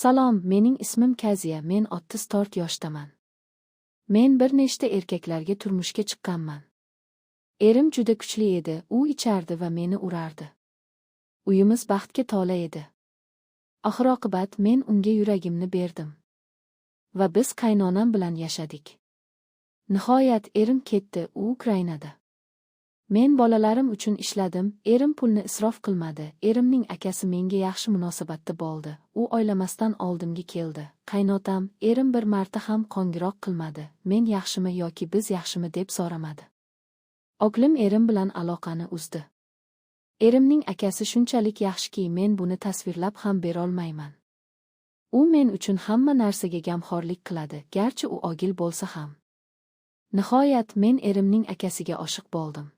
Salom, mening ismim Kaziya, men 34 yoshdaman. Men bir nechta erkaklarga turmushga chiqqanman. Erim juda kuchli edi, u ichardi va meni urardi. Uyimiz baxtga to'la edi. Oxir-oqibat men unga yuragimni berdim. Va biz qaynonam bilan yashadik. Nihoyat erim ketdi, u Ukrainada. Men bolalarim uchun ishladim, erim pulni isrof qilmadi, erimning akasi menga yaxshi munosabatda bo'ldi, u oylamasdan oldimga keldi. Qaynotam, erim bir marta ham qo'ng'iroq qilmadi, men yaxshimi yoki biz yaxshimi deb so'ramadi. O'g'lim erim bilan aloqani uzdi. Erimning akasi shunchalik yaxshiki, men buni tasvirlab ham berolmayman. U men uchun hamma narsaga gamxo'rlik qiladi, garchi u og'il bo'lsa ham. Nihoyat men erimning akasiga oshiq bo'ldim.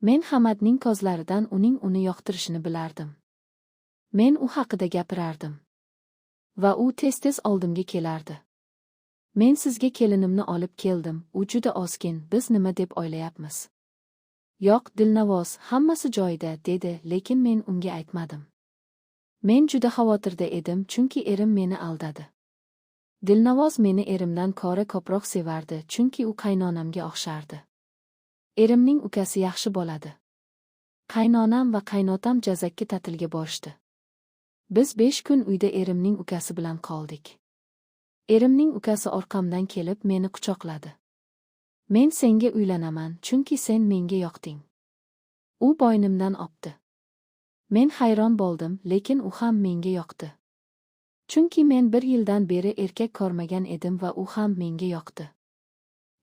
Men Hamadning ko'zlaridan uning uni yoqtirishini bilardim. Men u haqida gapirardim. Va u tez-tez oldimga kelardi. Men sizga kelinimni olib keldim, u juda ozgin, biz nima deb o'ylayapmiz? Yo'q, Dilnavoz, hammasi joyida, dedi, lekin men unga aytmadim. Men juda xavotirda edim, chunki erim meni aldadi. Dilnavoz meni erimdan ko'ra ko'proq sevardi, chunki u qaynonamga o'xshardi. Erimning ukasi yaxshi bo'ladi. Qaynonam va qaynotam Jazakka ta'tilga borishdi. Biz 5 kun uyda erimning ukasi bilan qoldik. Erimning ukasi orqamdan kelib meni quchoqladi. Men senga uylanaman, chunki sen menga yoqding. U bo'ynimdan o'pdi. Men hayron bo'ldim, lekin u ham menga yoqdi. Chunki men bir yildan beri erkak ko'rmagan edim va u ham menga yoqdi.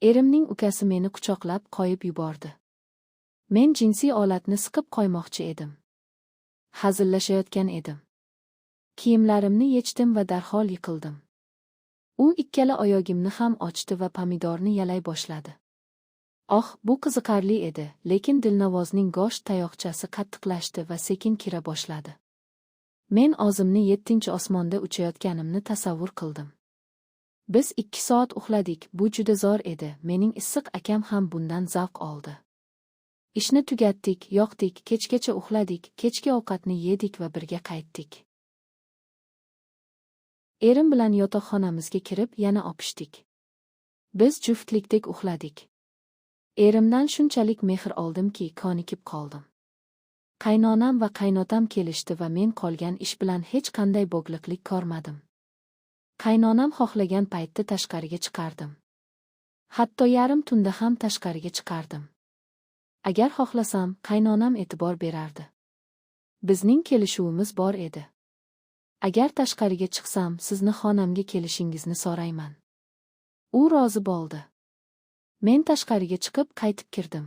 Erimning ukasi meni quchoqlab qo'yib yubordi. Men jinsiy olatni siqib qo'ymoqchi edim. Hazillashayotgan edim. Kiyimlarimni yechdim va darhol yiqildim. U ikkala oyog'imni ham ochdi va pomidorni yalay boshladi. Oh, bu qiziqarli edi, lekin Dilnavozning go'sht tayoqchasi qattiqlashdi va sekin kira boshladi. Men o'zimni yettinchi osmonda uchayotganimni tasavvur qildim. Biz 2 soat uxladik, bu juda zo'r edi, mening issiq akam ham bundan zavq oldi. Ishni tugatdik, yoqdik, kechgacha uxladik, kechki ovqatni yedik va birga qaytdik. Erim bilan yotoqxonamizga kirib, yana o'pishdik. Biz juftlikdek uxladik. Erimdan shunchalik mehr oldimki, ko'nikib qoldim. Qaynonam va qaynotam kelishdi va men qolgan ish bilan hech qanday bog'liqlik ko'rmadim. Qaynonam xohlagan paytda tashqariga chiqardim. Hatto yarim tunda ham tashqariga chiqardim. Agar xohlasam, qaynonam e'tibor berardi. Bizning kelishuvimiz bor edi. Agar tashqariga chiqsam, sizni xonamga kelishingizni so'rayman. U rozi bo'ldi. Men tashqariga chiqib qaytib kirdim.